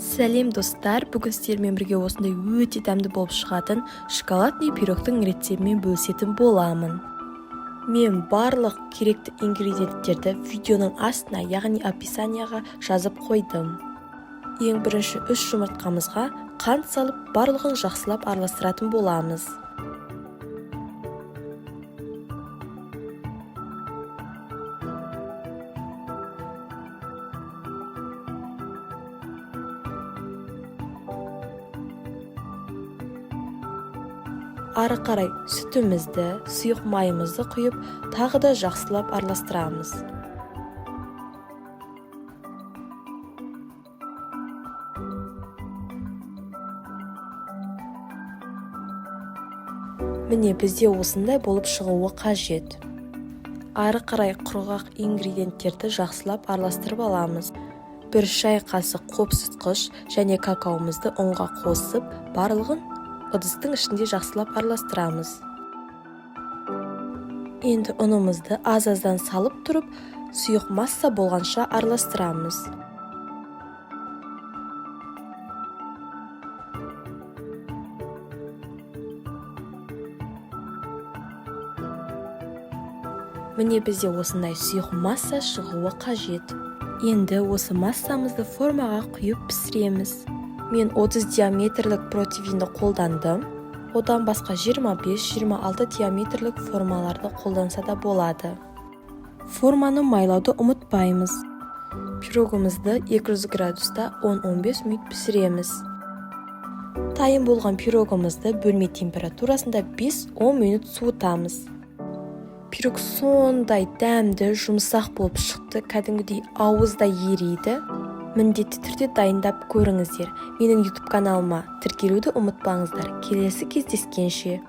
Сәлем, достар! Бүгін сіздермен бірге осындай өте дәмді болып шығатын шоколадный пирогтың рецептімен бөлісетін боламын. Мен барлық керекті ингредиенттерді видеоның астына, яғни описанияға жазып қойдым. Ең бірінші 3 жұмыртқамызға қант салып, барлығын жақсылап араластыратын боламыз. Ары қарай сүтімізді, сұйық майымызды құйып, тағы да жақсылап араластырамыз. Міне, бізде осындай болып шығуы қажет. Ары қарай құрғақ ингредиенттерді жақсылап араластырып аламыз. 1 шай қасық қопсытқыш және какаомызды ұнға қосып, барлығын ыдыстың ішінде жақсылап араластырамыз. Енді ұнымызды аз-аздан салып тұрып, сұйық масса болғанша араластырамыз. Міне, бізде осындай сұйық масса шығуы қажет. Енді осы массамызды формаға құйып пісіреміз. Мен 30 диаметрлік противенді қолдандым. Одан басқа 25-26 диаметрлік формаларды қолданса да болады. Форманы майлауды ұмытпаймыз. Пирогымызды 200 градуста 10-15 минут пісіреміз. Дайын болған пирогымызды бөлме температурасында 5-10 минут суытамыз. Пирог сондай дәмді, жұмсақ болып шықты, кәдімгідей ауызда ериді. Міндетті түрде дайындап көріңіздер. Менің YouTube каналыма тіркелуді ұмытпаңыздар. Келесі кездескенше!